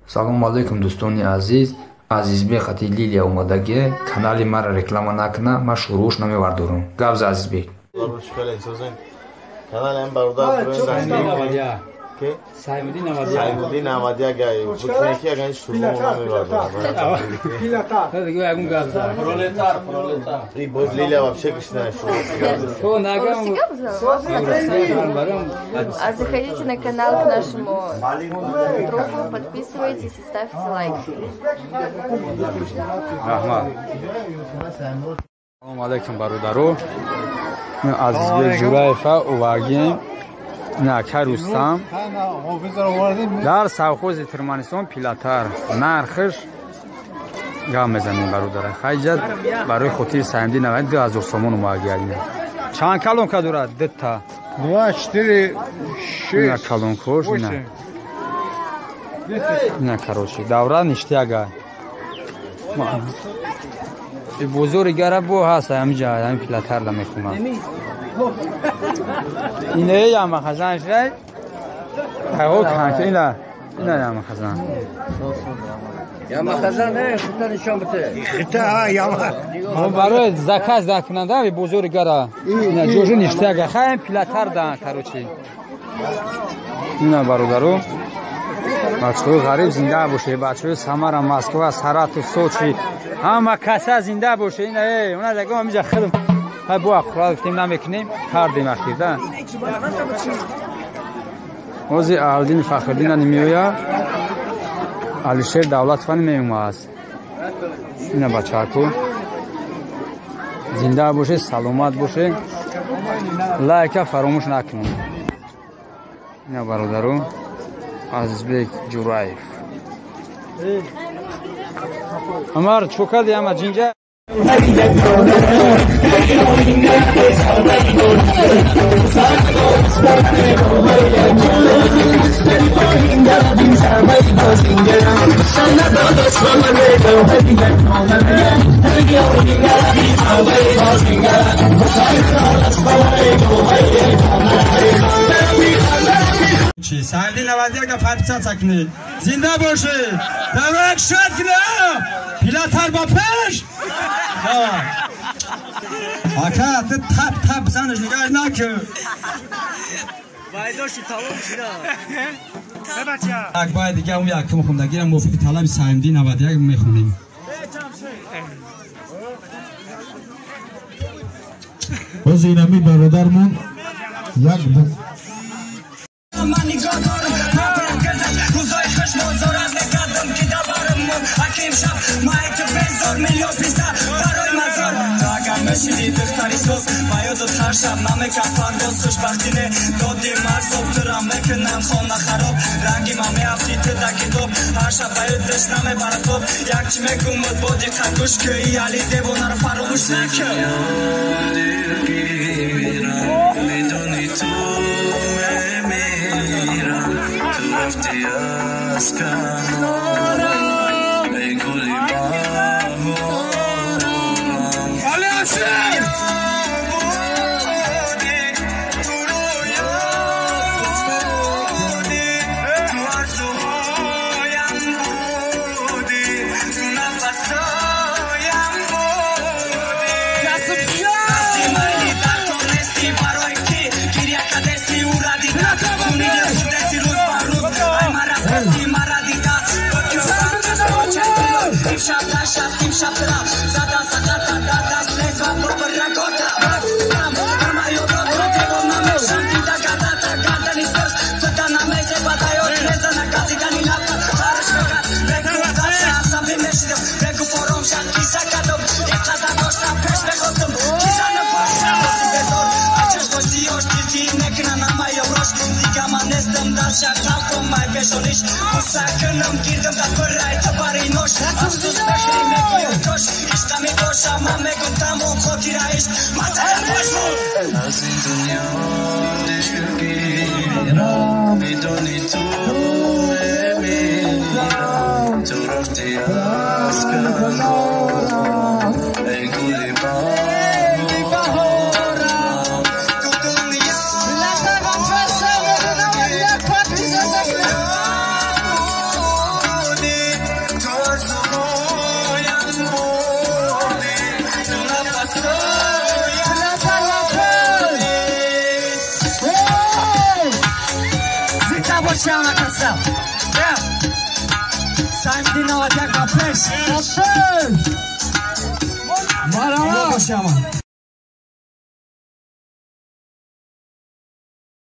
Салому алейкум, дӯстони азиз. Азизбек хати Лилия омадагие. Канали мара реклама накуна, ман шуруш намевардорам. Гап за, Азизбек. Канали бародар. Ки? Саймудин 91. Саймудин 91 гай. Бутнеки аган шуру намевардорам. Дига ягон гап за. Пролетар, пролетар. И боз Лилия вообще кишна шуру. То нагам. А заходите на канал к нашему другу, подписывайтесь и ставьте лайк. Раҳмат. Салому алейкум, бародаро. Азизбек Ҷураева овардем. Ака Рустам дар совхози Туркманистон Пилатар нархш гап мезанем, бародара. Хайҷа барои хотири Саимдин 2000 сомон омадагиягин. Чанд колонка дорад? Дута. 2, 4, 6. Колонкош ина. Ина, короче, давра ништяга. Бозори гара бо ҳаст ҳамиҷа, ҳамин Пилатарда мехонам. Ине ямахазан шай. Таго канки ина. Ина ямахазан. Ямахазан не, хита нишон бите. Хита, ҳа, яма. Мо барои заказ дакунанда бозори гара. Ина ҷожу ништяга. Хаем Пилатарда, короче. Ина, бародаро. Бачаҳои ғариб зинда боше, бачаҳои Самара, Москва, Саратов, Сочи, ҳама каса зинда боше. Ина э, она дагом ҳамиҷа хидм. Ҳай бо аққурат гуфтем намекунем, кардем ахир, да. Ҳозир Аҳлиддини Фахриддина меоя, Алишер Давлатовани меомааст. Ина, бачаҳаку. Зинда боше, саломат боше. Лайка фаромӯш накунед. Ина, бародаро. Азизбек Ҷураев. Амар чо кардӣ, ама ҷинҷа? Саимдин 91 подписаться кунед. Зинда бошед. Даврак шад кунед. Пилатар ба пеш. Давай. Ака, ту тап тап занаш, нигоҳ накун. Байдоши тамом шуда. Як баъд дига он якум хондагиро мувофиқи талаби Саимдин 91 мехонем. Боз инами бародармон як Ман нигоҳ дорам, рӯзои хуш мозорам мекардам, ки дабарам мон аким шаб майки безор миллион писа барои мазор. Ту агар мешиди духтари соз, ба ёдат ҳар шаб намекард парвоз. Хушбахтӣ не доди марзоб, тура мекунам хона хароб. Ранги ман меафти ту да китоб, ҳар шаб ба ёдаш намебарад хоб. Як чӣ мегумад, бо диққат гӯш кӣ, али девонаро фаромӯш накун. Медони, ту мемирам, ту рафти аз канорам, эй гули баҳорам. Алиашер! Буди, ту рӯё буди, ту арзуҳоям буди, ту нафасҳоям буди. Рафти, майли, дар кор нести, барои ки гиря кадести, ура дида хуни худеси рӯз ба рӯз. Ай мара пести, мара дида. Имшаб нашаб, имшаб тра зада сақата да даст нез ва пурпирагота. Ама ёдотро девона мешам, дида гардата гардани сурх туда намезеба даёд мезана газидани лабта хараш мекард. Бегу даша асабӣ мешидам, бегу фором шад киса кардам, иқадар доштам пеш мехостам ки занам бошам. Безор ачашто сиёш дидӣ мекунан ҳама ёрош. Дига ман нестам дар шак қалқум май пешониш буса кунам гирдам дар пирай ту бари нош. Афсӯс мехӯрӣ, мегӯям кош ишқа мебошам, ман мегум тамом хотира ишқ мазаям бош буд. Аз ин дунё дилгирам, медони, ту мемирам, ту рафти аз канорам, эй гули баҳорам. Ту дунё буди, Зинда боши ҳама каса. Саймидин 91 ба пеш. Зинда боши ҳама.